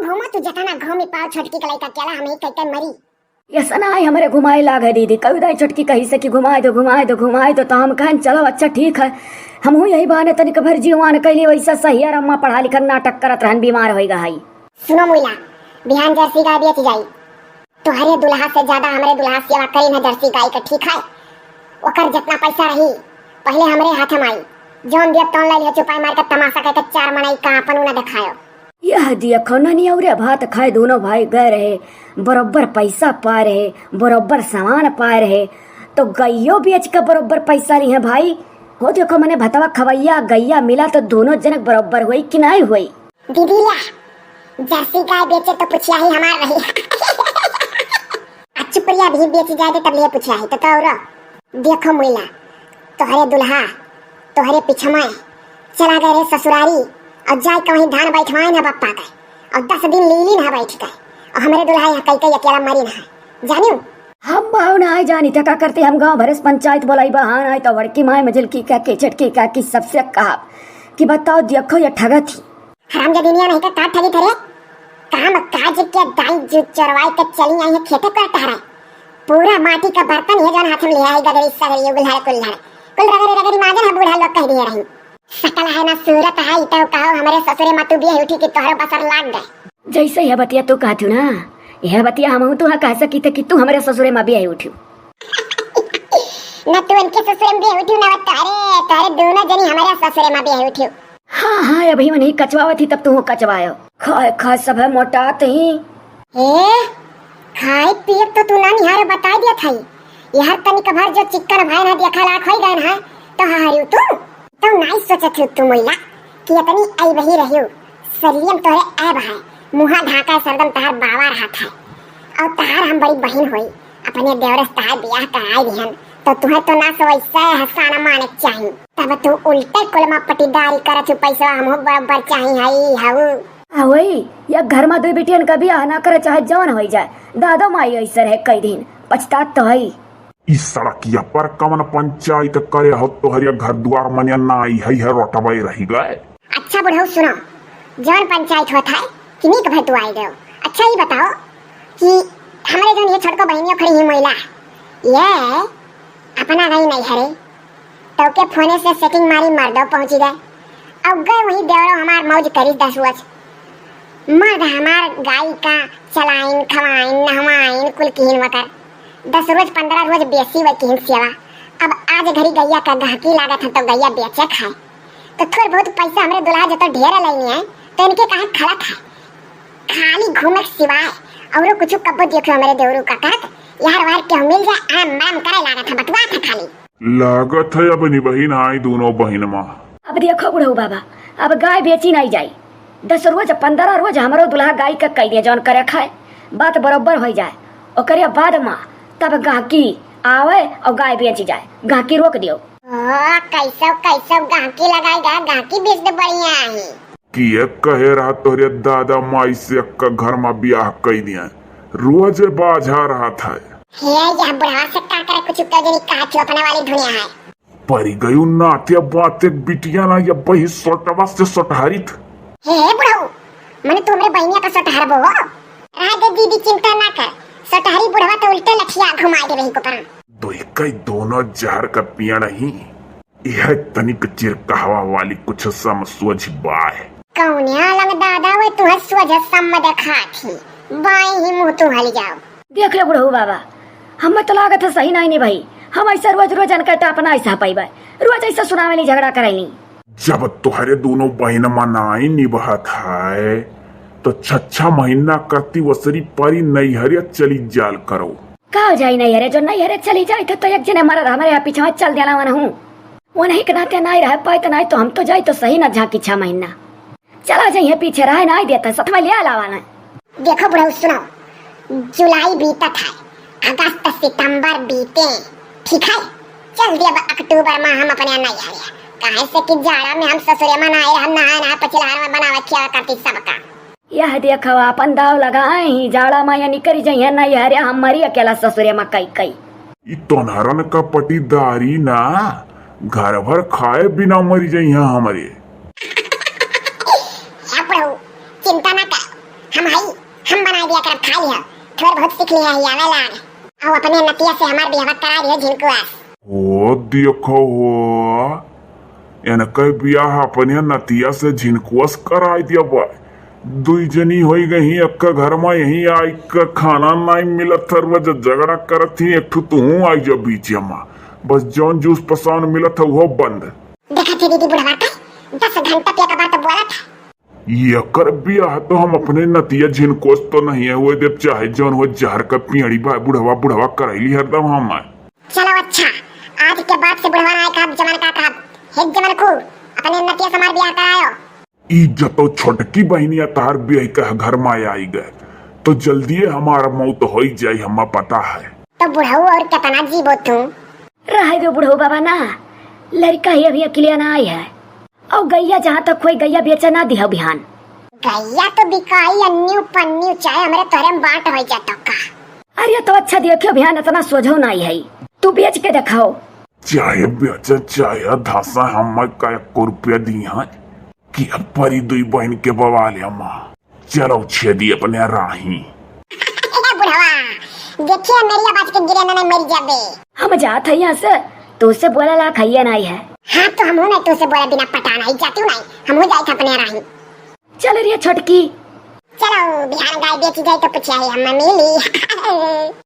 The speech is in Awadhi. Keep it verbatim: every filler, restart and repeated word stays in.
घूमा तू जतना घूमी पाव छोटकी के लइका अकेला हम ही कह के मरी। ऐसा ना है हमरे घुमाए लाग है दीदी, कभी दाई छोटकी कही से कि घुमाए दो, घुमाए दो, घुमाए दो, तो हम कहन चलो अच्छा ठीक है, हमहू यही बहाने तनिक भर जीवान कैली, वैसा सहिया रम्मा पढ़ा लिखा नाटक करत रहन, बीमार होई गई। सुनो मुइला, बिहान जर्सी गाय बेच जाई, तोहरे दुल्हा से ज्यादा हमरे दुल्हा सेवा करी ना जर्सी गाय के, ठीक है? ओकर जितना पैसा रही पहले हमरे हाथ में आई, जौन दिया तौन ले लिया, चुपाई मार के तमाशा करके चार मनई का अपन उ ना दिखायो। यह देखो ननी औरे भात खाए दोनों भाई गए रहे, बरोबर पैसा पाए रहे, बरोबर सामान पाए रहे, तो गइयो बेच के बरोबर पैसा ली है भाई। हो देखो मने भतवा खवैया गइया मिला तो दोनों जनक बरोबर हुई कि नहीं हुई? दीदी ला, जर्सी गाय बेचे तो पुछिया ही हमार रही। अच्छी प्रिया भी बेच जाए दे तब लिए पुछिया ही तो कौरा। देखो मुइला, तोहरे दुल्हा तोहरे पिछमाए चला गए रे ससुरारी, और जाए के वहीं धान बैठवाए ना बप्पा के, और दस दिन लीली ना बैठ के, और हमरे दुल्हा यहाँ कई कई अकेला मरी ना है, जानियो। हम बाहु ना आए जानी, तो का करते हम गाँव भरे से पंचायत बोलाई बहान आए तो बड़की माए मझलकी का के छटकी का की सबसे कहा कि बताओ देखो ये ठगत ही। हरामजादिनिया नहीं का का ठगी थरे? काम काज के दाई जो चरवाई के चली आई है खेते कर टहरे। पूरा माटी का बर्तन ये जौन हाथ में ले आई गदरी सगरी ये गुल्हाड़ कुल्हाड़। कुल रगड़ी रगड़ी माजन है बूढ़ा लोग कह दिए रही। सकल है ना सूरत है, ई तो कहो हमरे ससुरे मा तू बियाह उठी कि तोहरे बसर लाग गए। जैसे यह बतिया तू कहत हूँ ना, यह बतिया हम तू कह सकी थे कि तू हमरे ससुरे मा बियाह उठी। ना तू इनके ससुरे मा बियाह उठी ना तोहरे, तोहरे दोनों जनी हमरे ससुरे मा बियाह उठी। हाँ, हाँ, अभी मने कचवावत ही, तब तू कचवायो। खाए, खाए सब है मोटात ही। ए, खाए पिए तो तू ना निहारे बताई दिया था। यार तनिक भर जो चिक्कन भाई ना देखा लायक होई गए ना, तो हारियो तू। तो नाई सोचत हो तू मोइला कि इतनी ऐब ही रहियो। सरियम तोरे ऐब है, मुहा ढाका सरदम तहार बाबा रहत है। और तहार हम बड़ी बहिन होई, अपने देवरे से तहार बियाह कराई दिहन, तो तुहे तो ना सो ऐसे हसाना माने के चाही। तब तू उल्टे कुल मा पटीदारी करत हूँ, पैसा हमहू बराबर चाही हई हऊ। आ वही, या घर मा दो बिटियन का बियाह ना करे, चाहे जवन होई जाए, दादो माई ऐसर है, कई दिन पछतात तो हई। ई सड़किया पर कवन पंचायत करे हो, तोहरिया घर दुआर मनिया ना आई है, है रोटबे रही गए। अच्छा बुढ़ऊ सुनो, जवन पंचायत होत है कि नीक भर तू आई देव। अच्छा ई बताओ कि हमरे जौन ये छोटको बहिनियो खड़ी ही मोइला, ये अपना गई नहीं हरे, तो के फोने से setting मारी मर्दो पहुंची गए। अब गए वही देवरो हमार मौज करी दस रोज। मर्द हमार गाय का चलाइन, खवाइन, नहवाइन, कुल किहिन वकर। दस रोज, पन्द्रह रोज बेसी वह किहिन सेवा। अब आज घड़ी गैया का गहकी लागत है तो गैया बेचे खाए। तो थोड़ बहुत पैसा हमरे दुल्हा जो तो ढेर लेनी है, तो इनके कहाँ खलत है? खाली घूमे के सिवाय औरो कुछ कब्बो देखो हमरे देवरू का कहत, यार वार केहू मिल जाए, आम बाम करे लागत है, बतुआ था खाली। लागत है अब निबहिन आई दोनों बहिन मा। अब देखो बुढ़ऊ बाबा, अब गाय बेची नहीं जाई। दस रोज, पन्द्रह रोज हमरो दुल्हा गाय का कई दे, जौन करे खाए, बात बरोबर होई जाए। ओकरे बाद मा तब गाहकी आवे और गाय बेची जाए, गाहकी रोक दियो। ओ, कैसो, कैसो गाहकी लगाई गा, गाहकी बेच दे बढ़िया है। कि एक कहे रहा तोहरे दादा माई से एक घर मा बियाह कई दिया, रोज बाझा रहा था। हे, यह बुढ़वा से का करे, कुछ तो जनी कहा छो अपने वाली दुनिया है। परी गयू नाते बाते बिटिया ना, या बही सोटवा से सोटहरित। हे बुढ़ऊ, मने तू हमरे बहिनिया का सोटहर बो हो? रह दे दीदी, चिंता ना कर, सोटहरी बुढ़वा तो उल्टे लठिया घुमा दे रही को परान। दोई कई दोनों जहर का पियण ही, यह तनिक चिरकहवा वाली कुछ सम सोझ बाय। कौने आलम दादा वे तुहे सोझ सम देखा थी, बाई ही मुँह तू हली जाओ। देख ले बुढ़ऊ बाबा, हमें तो लागत है सही नहीं निभाई। हम ऐसा रोज रोज अनके टाप ना ऐसा पाइबे। रोज ऐसा सुनावेली, झगड़ा करेली। जब तोहरे दोनों बहिन मा नाई निभात है, तो छच्छा महीना करती वसरी पारी नैहरे चली जाल करो। का हो जाई नैहरे, जो नैहरे चली जाई तो, तो एक जने मरद हमारे यहाँ पीछे चल देला वन हूँ। वो नहीं के नाते नाई रह पाए तो नाई तो हम तो जाई तो सही ना झांकी छह महीना। चला जाइए पीछे रहे ना देता, साथ में ले आलावा ना। देखो बुढ़ऊ सुनो, जुलाई बीतत है, अगस्त सितंबर बीते, ठीक है, चल दिया अब अक्टूबर मा हम अपने नैहरे, काहे से कि जाड़ा में हम ससुरे मा ना आए, हम नहाए नहाए पछिलहार में बनावे खिया करती सबका। यह देखो अपन दाव लगाए ही, जाड़ा मा या निकरी जाइए नैहरे, हम मरी अकेला ससुरे मा कई कई। ई तोनहरन का पटीदारी ना, घर भर खाए बिना मरी जाइए हमरे। ए बुढ़ऊ, चिंता ना कर, हम हई का करब, खा लिहा, थोड़ बहुत सीख लिहा ही आवे लाग। अउ अपने नतिया से हमार बियाह करा दियो झिनकुआ से। ओ देखो हो, इनके बियाह अपने नतिया से झिनकुआ से कराई दिया बा। दुई जनी होई गई ही, एक घर में यही आई के खाना नाई मिलत, हर वजह झगड़ा करत ही, एक ठो तुहूँ आई जा बीच में। बस जौन जूस पसान मिलत है, वो बंद। देखत है दीदी बुढ़वा के, दस घंटा पिया के बात बोलत है। एकर बियाह तो हम अपने नतिया झिनकोस तो नहीं है हुए देब, चाहे जौन हो जहर का पियड़ी बा बुढ़वा, बुढ़वा करैली हरदम हम। चलो अच्छा, आज के बाद से बुढ़वा ना कहब, जमन का कहब, हे जमन को अपने नतिया से हमार बियाह करायो। ई जतो छोटकी बहिनिया तहार बियाह कह घर में आई गए, तो जल्दिए हमार मौत होई जाई, हमें पता है। तो बुढ़ऊ और कितना जीबो तू? रहे दो बुढ़ऊ बाबा ना, लड़का ही अभी अकेले ना आई है। और गैया जहाँ तक होई, गैया बेचा ना दिहा बिहान। गैया तो बिकाई अन्यू पन्यू, चाहे हमरे तोहरे में बांट हो जातो का। अरे तो अच्छा देखियो बिहान, इतना सोझो नहीं है, तू बेच के दिखाओ। चाहे बेचा चाहे धसा, हम का एक रुपया दी है कि अब परी दुई बहन के बवाल है माँ। चलो छेदी अपने राही। ए बुढ़वा, देखिए मेरी आवाज के गिरे ना मर जाबे। हम जात है यहाँ से, तू से बोला ला खाइए नहीं है। हाँ तो हम नहीं तू से बोला बिना पटा नहीं जाती नहीं, हम जाए अपने राही। चल रे छोटकी। चलो बिहान गाय बेची जाए तो पछिया ही हम मिली।